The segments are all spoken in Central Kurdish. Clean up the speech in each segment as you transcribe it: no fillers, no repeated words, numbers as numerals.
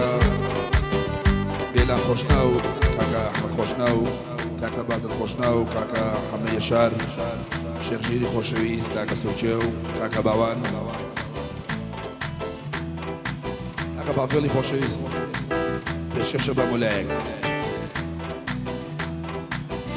کاکە بێلان خۆشناو، کاکە ئەحمەد خۆشناو، کاکە بازن خۆشناو، کاکە حەمە یەشار، شێخ ژیری خۆشەویست، کاکە سۆکێو، کاکە باوان، کاکە بافێڵی خۆشەویست، پێشکەشە بە مولایەک.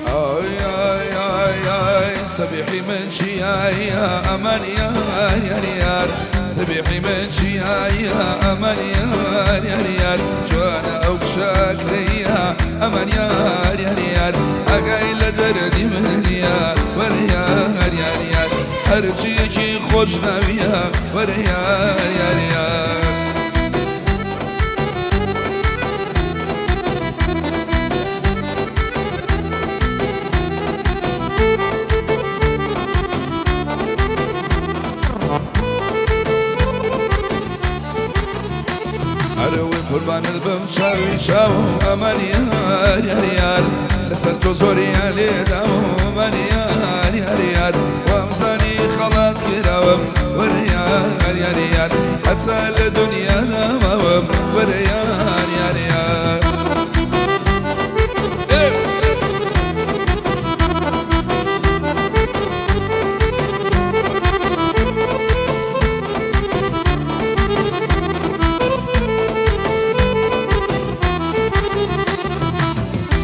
ئای ئای ئای ئای سەبیحی من چیایە ئەمان یار یار یار سەبیحی من چیایە ئەمان یار یار یار جوانە ئەو کشاکرەیە ئەمان یار یار یار ئاگای لە دەردی منیە وەرە یار یار یار هەرچیەکی خۆش ناویە وەرە یار یار یار. ئەرەوەی قوربانت بم چاوی چاوم ئەمان یار یار یار لەسەر تۆ زۆریان لێداوم ئەمان یار یار یار وامزانی خەڵات کراوم وەرە یار یار یار هەتا لە دنیادا ماوم وەرە یار یار یار.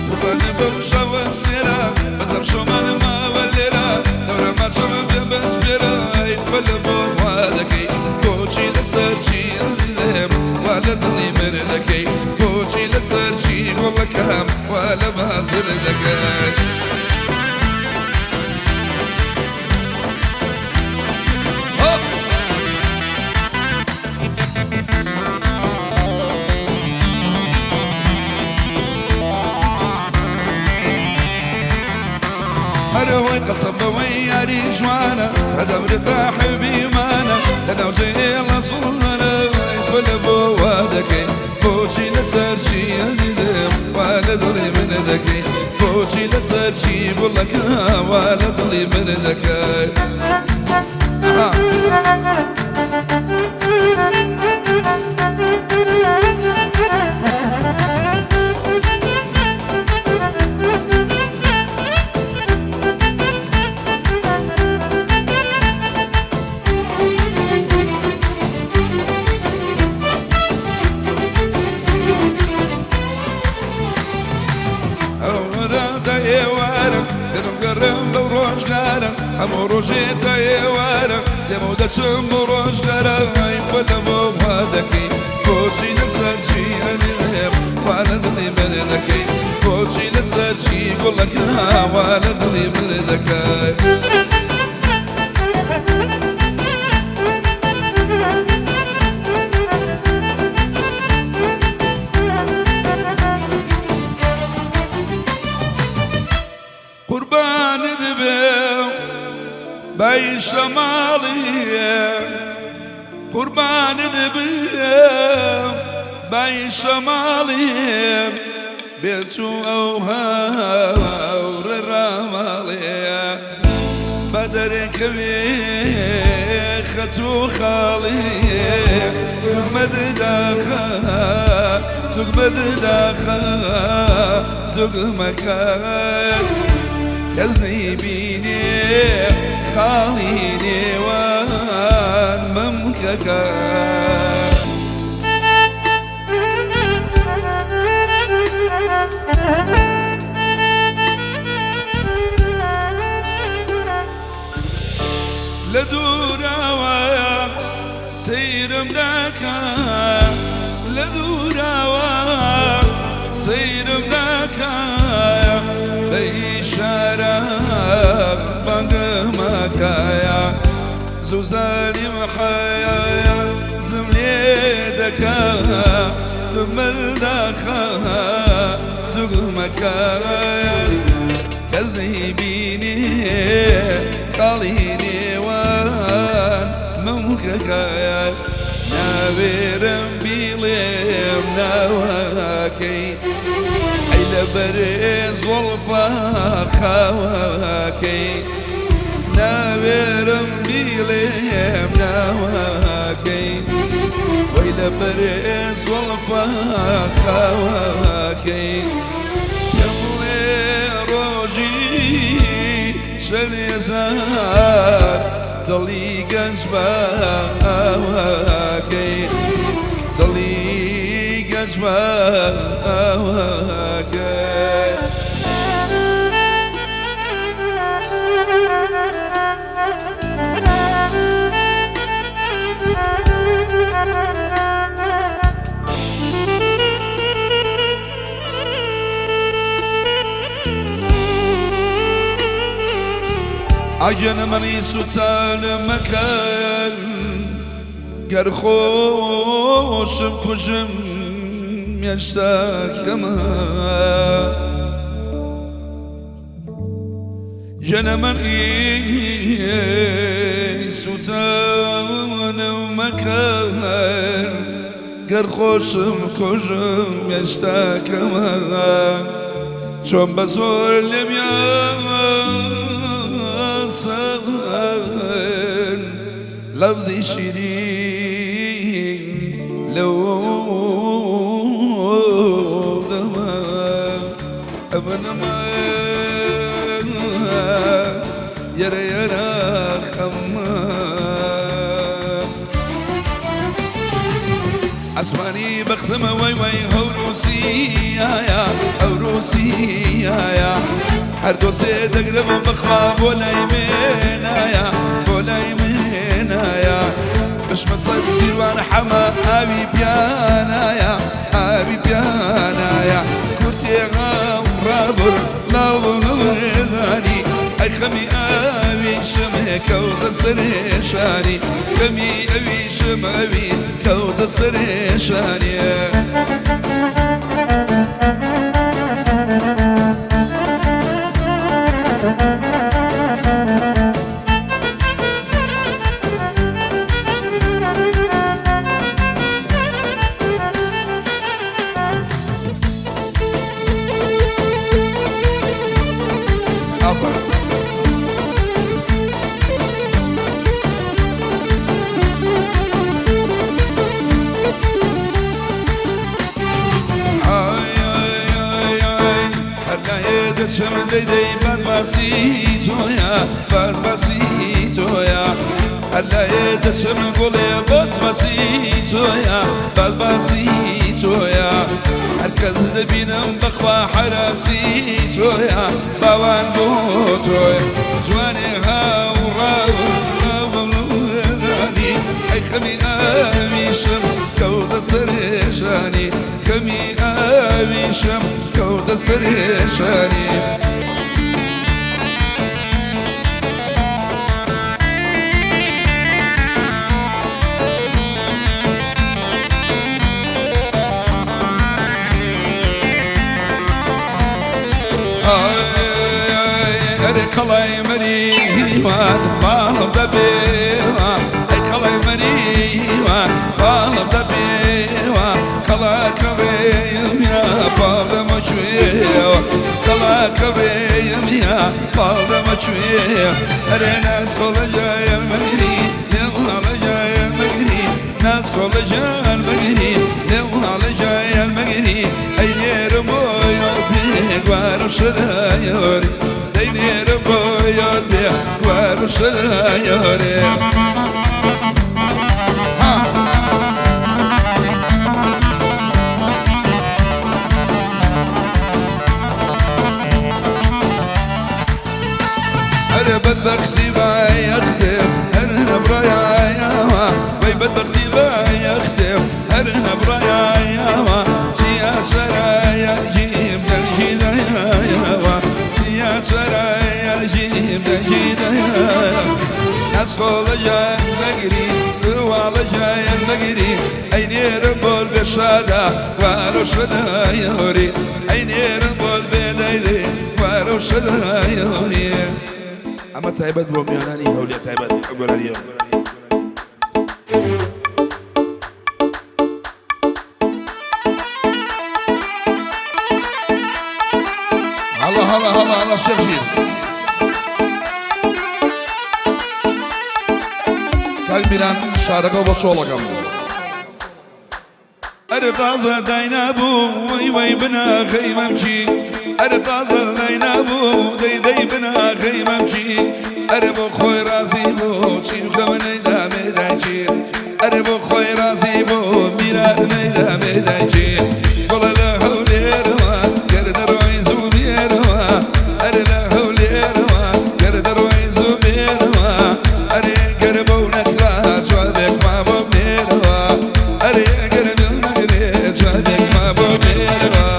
قوربانی بم شەوە سێرە بەزەم شۆمان ماوە لێرە دەورە ماچەم بێ بەس پێرە ئەی فەلە بۆ وا دەکەی بۆچی لەسەر چی ئەزیزم وا لە دڵی من دەکەی بۆچی لەسەر چی گوڵەکەم وا لە بازر دەکەی. ئەرەوەی قەسەم بەوەی یاری جوانە هەدەمرێتە حەبیمانە لە ناوچەیێڵە سوڵانە تۆ لە بۆ وا دەکەی بۆچی لەسەر چی ئەزیزم وا لە دڵی من دەکەی بۆچی لەسەر چی گوڵەکە وا لە دڵی من دەکەی. ئەوەرە ئێوارە دەرم گەڕم بەو ڕۆژگارە هەموو ڕۆژێ تا ئێوارە دێمە و دەچم بۆ ڕۆژگارە ئەی خۆ لە بۆ وا دەکەی بۆچی لەسەر چی ئەزیزم وا لە دڵی من دەکەی بۆچی لەسەر چی گوڵەکە وا لە دڵی من دەکەی. قوربانت بێ بای شەماڵی قوربانت بێ بای شەماڵی بێچوو ئەو هاوڕێ ڕاماڵێ بە دەرێکەوێ خەت و خاڵی دوگمەت داخە دوگمەت داخە دوگمەکە کەس نەیبینێ خاڵی نێوان مەمکەکە. لە دووراوە سەیرم دەکا لە دووراوە سەیرم دەکا بە ئیشارە بانگمەکایە زوزانیم حەیایە زم لێ دەکا دوگمە داخە دوگمەکە کەس نەیبینێ خاڵی نێوان مەمکەکە ناوێرم بیڵێم ناوەکەی ئەی لە بەرێ زوڵفە خاوەکەی ناوێرم بیڵێم ناوەکەی وەی لە لە بەرێ زوڵفە خاوەکەی پێم بڵێ ڕۆژی چەنێزار دڵی گەنج بە ئاوەکەی دڵی گەنج بە ئاوەکەی. ئەگەنە منی سوتانم مەکەن گەر خۆشم کوژم هێشتا کەمە. ژنە من سوتانم مەکەن گەر خۆشم کوژم هێشتا کەمە. چۆن بە زۆر لێم یاسن لەفزی شیرین لەو دەمە ئەمنەمە یەرە یەرە خەمە. ئاسمانی بەختمە وەی وەی هەوروسیایە هەوروسیایە هەر دۆسێ دەگرم بەخوا بۆ لای مێنایە بۆ لای مێنایە بشمە سەر سیروان حەمە ئاوی پیانایە ئاوی پیانایە کورتێ غاو ڕابر لاڵانی ئەی خەمی ئاوی شمێ کەوتە سەرێشانی خەمی ئەوی شم ئەوی کەوتە سەرێشانی. ئافەرین. ئای ئای ئای ئای هەر لایێ دەچم دەی دەی باز باسی تۆیە باز باسی تۆیە هەر لایێ دەچم گوڵێ باز باسی تۆیە باز باسی تۆیە هەر کەس دەبینم بەخوا حەراسی تۆیە باوان بۆ تۆیە جوانێ هاوڕاو ئەی خەمی ئاویشم کەوتە سەرێشانی خەمی ئاویشم کەوتە سەرێشانی. ئەرێ کەڵای مەریوان باڵم دەبێوە ئەی کەڵای مەریوان باڵم دەبێوە کەڵا کەڕێم یا پاڵدەمە کوێوە کەڵا کەڕێم یا پاڵدەمە کوێ ئەرێ ناز کۆڵە جایە مەگری لێوڵە جایە مەگری ناز کۆڵە جان مەگری لێوڵە جایە مەگری ئەی نێرم بۆ یاد بێ گوارم شدایۆری دەی نێرم بۆ یاد بێ گوارم شدایۆری. ها ئەرێ بەدبەختی بایەخسێ هەر نەبڕایەوە وەی بەدبەختی بایەخسێ هەر نەبڕایەوە چیا سەرایە جیم دەرگی دایەوە چیا سەرایە جیم دەرگی دایەوە ناسخۆڵە جایان مەگری واڵە جایان مەگری ئەی نێرم بۆل بێ شادە وارە شدایۆری ئەی نێرم بۆل بێ دەیدێ وارە شدایۆری. ئەمە تایبەت بۆ میانانی هەولێر تایبەت ئەو گۆرانییە. هەڵا هەڵا هەڵا هەڵا شێخ ژیر کاک میران شارەکە بۆ چۆڵەکەم. ئەرێ تازە داینابوو وەی وەی بناخەی مەمچی ئەرێ تازە داینابوو دەی دەی بناخەی مەمچی ئەرێ بۆ خۆی ڕازی بوو چی بکەمە نەیدامێ دایکی ئەرێ بۆ خۆی ڕازی بوو میران نەیدامێ دایکی گوڵە لە هەولێرەوە گەر دەڕۆی زوو بێرەوە ئەرێ لە هەولێرەوە گەر دەڕۆی زوو بێرەوە ئەرێ گەر بەو نەکرا جوابێک ما بۆ بێرەوە ئەرێ گەر بەو نەکرێ جوابێک ما بۆ بێرەوە.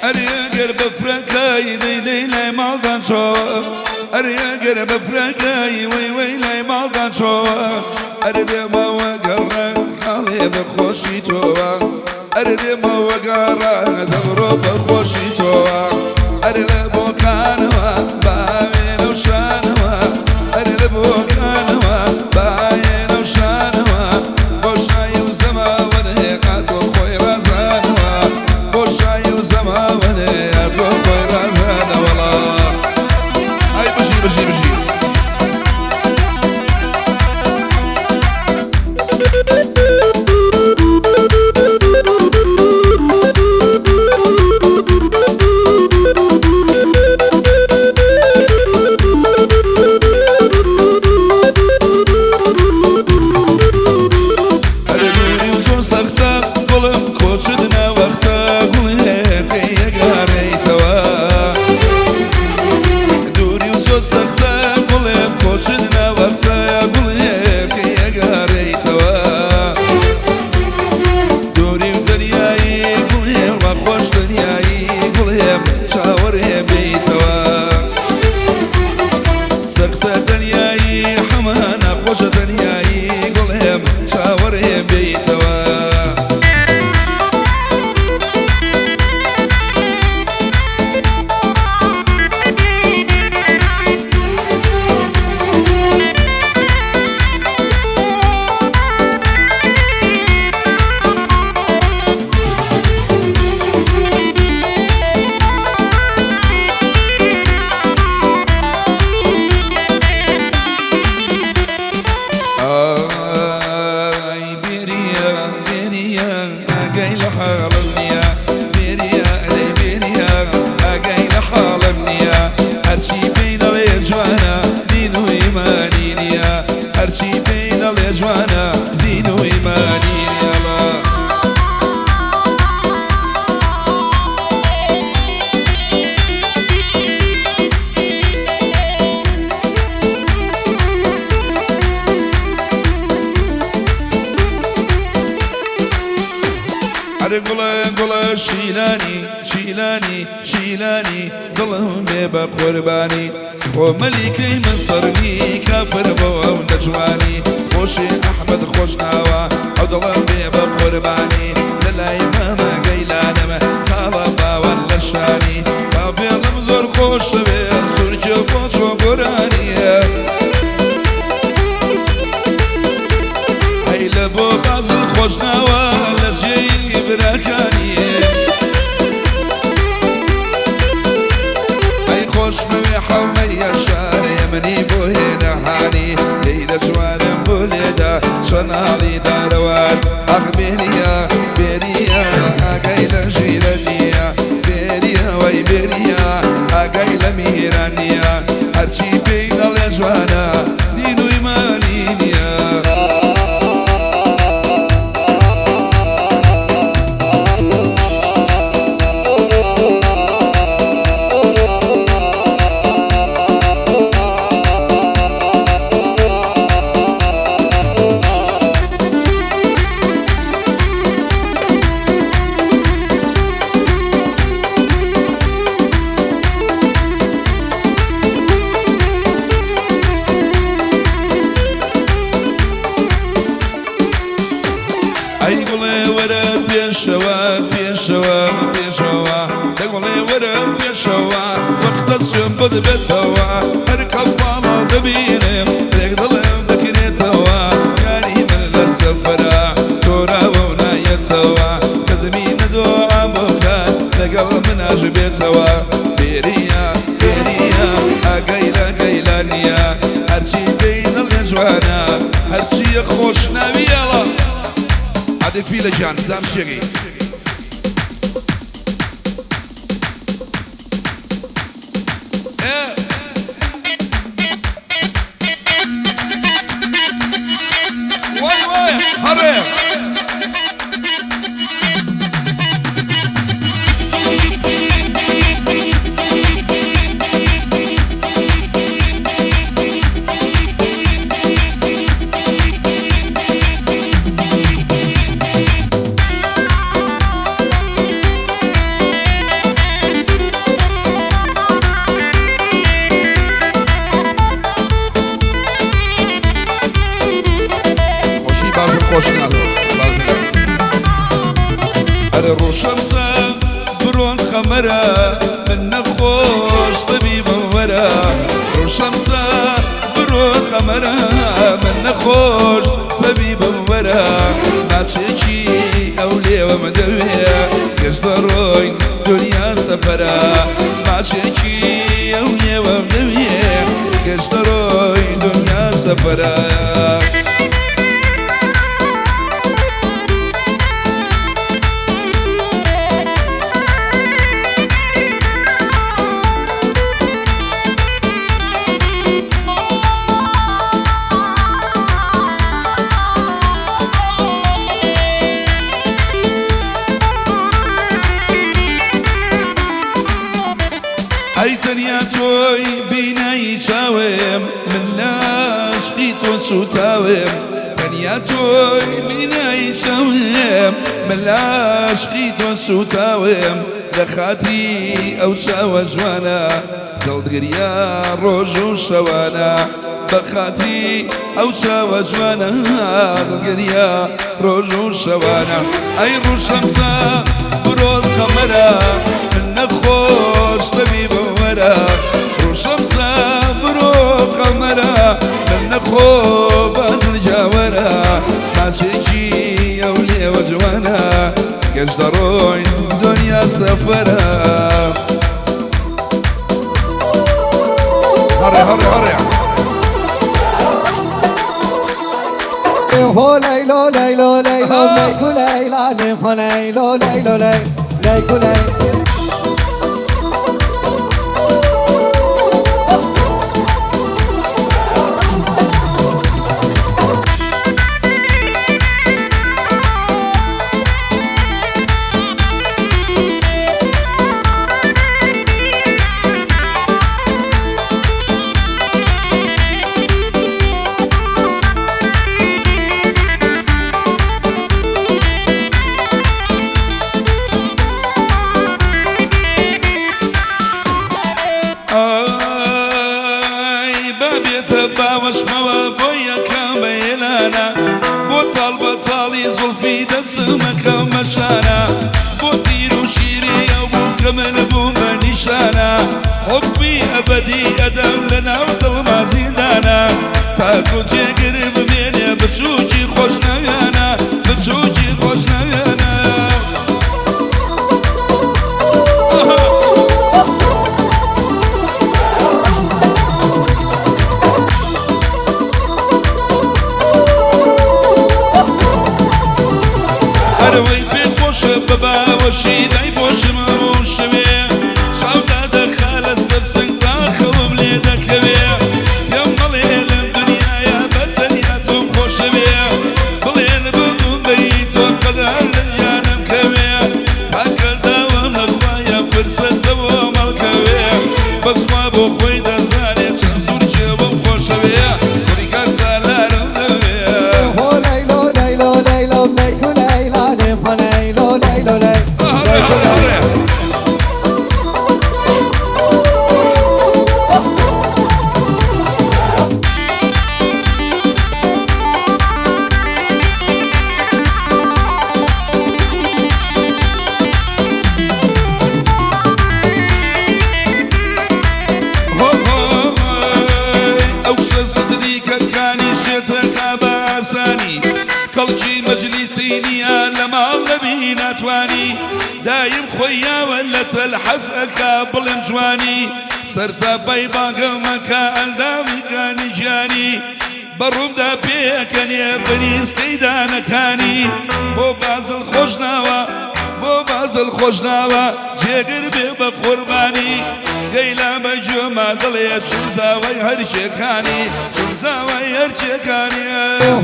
ئەرێ ئەگەر بەفرەکەی دەی دەی لای ماڵدان چۆوە ئەرێ ئەگەر بەفرەکەی وەی وەی لای ماڵدان چۆوە ئەرێ دێمەوە گەڕە خاڵێ بە خۆشی تۆوە ئەرێ دێمەوە گەڕە دەبڕۆ بە خۆشی تۆوە ئەرێ لە بۆکانەوە باوێنە و شانەوە ئەرێ لە بۆکانەوە باوێنە و شانەوە بۆ شای و زەماوەنێ قاتۆ خۆی ڕازانەوە بۆ شای و زەماوەنێ ئاتۆ خۆی ڕازانەوەڵا. ئای بژی بژی بژی. ئەرێ دووری و زۆر سەختە گوڵم کۆچت ناوەختە گوڵێ پێی ئەگەڕێیتەوە دووری و زۆر سەختە گوڵێم کۆچت ناوەختە گوڵێ پێی ئەگەڕێیتەوە دووری و دەریایی گوڵێم وا خۆش دەریایی گوڵێم چاوەڕێ بێیتەوە سەختە دەریایی حەمە ناخۆشە دەریایی گوڵێم چاوەڕێ بێیتەوە. ئای بێریە بێریە ئاگای لە حاڵم نییە بێریە ئەرێ بێریە ئاگای لە حاڵم نییە هەرچی پێی دەڵێ جوانە دین و ئیمانی نییە هەرچی پێی دەڵێ جوانە دین و ئیمانی نییە. ئەرێ گوڵە گوڵە شیلانی شیلانی شیلانی دڵم بێ بە قوربانی خۆ مەلیکەی من سەرنی کافر بۆ ئەو نەجوانی خۆشی ئەحمەد خۆشناوە ئەو دڵم بێ بە قوربانی لە لای مامە گەیلانەمە خاڵە باوەن لە شانی باڤێڵم زۆر خۆشەوێ سوورکێ بۆ چۆ گۆرانیە ئەی لە بۆ بازل خۆشناوە لە جێی براکانیە ئەی خۆشمەوێ حەومەیە شارێ منی بۆ هێنەهانی لێی دەچوانم بۆ لێدا چەناڵی دارەوان ئەخ بێریە بێریە ئاگای لە ژیرە نییە بێریە وەی بێریە ئاگای لە میران نییە هەرچی پێی دەڵێ جوانە دین و ئیمانی نییە. ئەی گوڵێ وەرە پێشەوە پێشەوە پێشەوە دە گوڵێ وەرە پێشەوە وەختە سوێن بدبێتەوە هەر کەپاڵە دەبینم رێک دڵم دەکرێتەوە یاری من لە سەفەرە تۆراوە و نایەتەوە کە زمینە دۆعام بۆ بکات لەگەڵ مناش بێتەوە بێریە بێریە ئاگای لە گەیلانیە هەرچی پێی دڵێ جوانە هەرچیە خۆش ناویەڵە عادی فیلە گیان زام شێگەی. وای وای هەڕێ. خۆشی بازر خۆش نازۆ بازر. ئەرێ ڕۆشەمسە برۆن خەمەرە من نەخۆش طبیبم وەرە ڕۆشەمسە برۆن خەمەرە من نەخۆش طبیبم وەرە ماچێکی ئەو لێوەم دەوێ گەشت دەڕۆین دنیا سەفەرە ماچێکی ئەو لێوەم دەوێ گەشت دەڕۆین دنیا سەفەرە. ئەی تەنیا تۆی بینایی چاوێم من لاشقی تۆ سوتاوێم تەنیا تۆی بینایی چاوێم من لاشقی تۆ سوتاوێم لە خاتری ئەو چاوە جوانە دڵگریا ڕۆژ و شەوانە بە خاتری ئەو چاوە جوانە دڵگریا ڕۆژ و شەوانە ئەی ڕووشەمسە برۆت قەمەرە من نەخۆش طبیبم وەرە ڕووشەمسە برۆ قەمەرە من نەخۆ بازر جاوەرە ماچێکی ئەو لێوە جوانە گەشت دەڕۆین دنیا سەفەرە. هەڕێ هەڕێ هەڕێ. هو ليلو ليلو ليلو ليكو ليلى هو ليلو ليلو ليكو ليلى. ئای بابێتە باوەشمەوە بۆ یەکەم بەێلانە بۆ تاڵ بە تاڵی زوڵفی دەسمەکەمە شانە بۆ تیر و شیری ئەو بوو کە من بووم بە نیشانە حوکمی ئەبەدی ئەدەم لە ناو دڵما زیندانە تاکو جێگر بمێنێ بچووکی خۆش ناویانە بچووکی خۆش ناویانە. ئەرەوەی پێ خۆشە بە باوەشی دای بۆشم ئەو شەوێ چاودا دەخا لەسەر سنگ تا خەوم لێ دەکەوێ پێم مەڵێ لەم دنیاە بە تەنیا تۆم خۆشەوێ بڵێن ببووم بەی تۆ قەدار لە ژیانم کەوێ تاکە داوام لە خوایە فرسەتە بۆ مەڵکەوێ بەس خوا بۆ خۆی دەزانێ چەند زوور کێوەم خۆشەوێ کوڕی کاک سالارم دەوێ. هو ليلو ليلو ليلو ليكو ليلى هو ليلو ليلو هەڕێ ليكو هەڕێ ليلى. هەڕێ. مەجلیسی نییە لە ماڵ نەبی ناتوانی دایم خۆی یاوە لە تەل حەز ئەکا بڵێم جوانی سەرتاپای بانگم ئەکا ئەندامی کانی گیانی بە ڕوومدا پێکەنێ بریسکەی دانەکانی بۆ بازل خۆشناوە بۆ بازل خۆشناوە جێگر بێ بە قوربانی گەیلا بە گوێما دڵێ چون زاوای هەرچێکانی چون زاوای هەرچێکانی.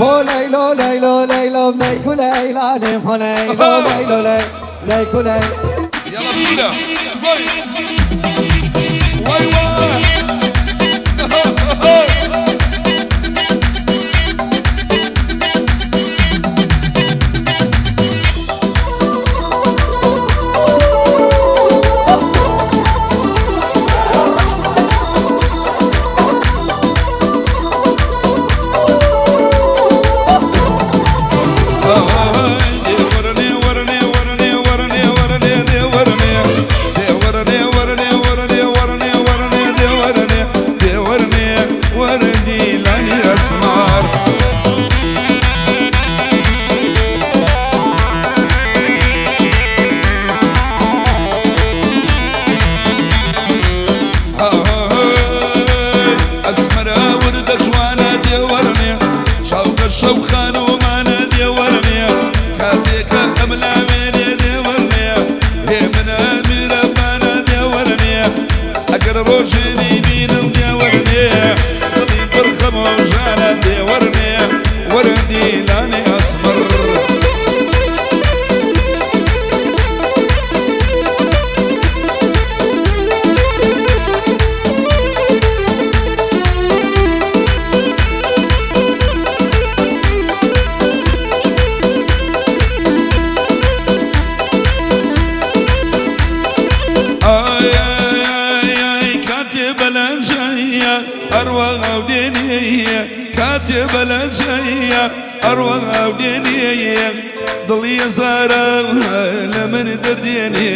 هۆ لەیلۆ لەیلۆ لەیلۆ لەیکو لەیلا لێم هۆ لەیلۆ لەیلۆ لەی لەیکو لەی. يلا سودا وای وای وای. ورني ورني ورني ورني ورني دي ورني دي ورني ورني ورني ورني ورني دي ورني دي ورني ورني لاني اسمر. اسمر ورد جوانا دي ورني شوق الشوخان ومانا دي ورني كاتيك املا ويني دي ورني هي من امير بانا دي ورني اقر روجني بين دي ورني ضلي برخم وجانا دي ورني وردي لاني اسمر. آي آي آي آي كاتب الأنجية أروى ودينية كاتب الأنجية أروى ودينية ضلي زارة لمن درديني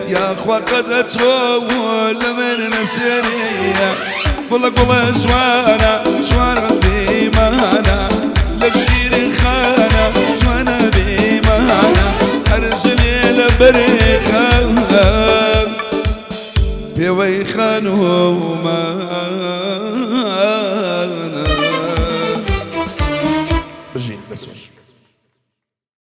يا أخوة قد أتوه لمن نسيني قول قول جوانا جوانا بيمانا لبشير خانة جوانا بيمانا أرجلي لبريخة پێوەی خانوومان.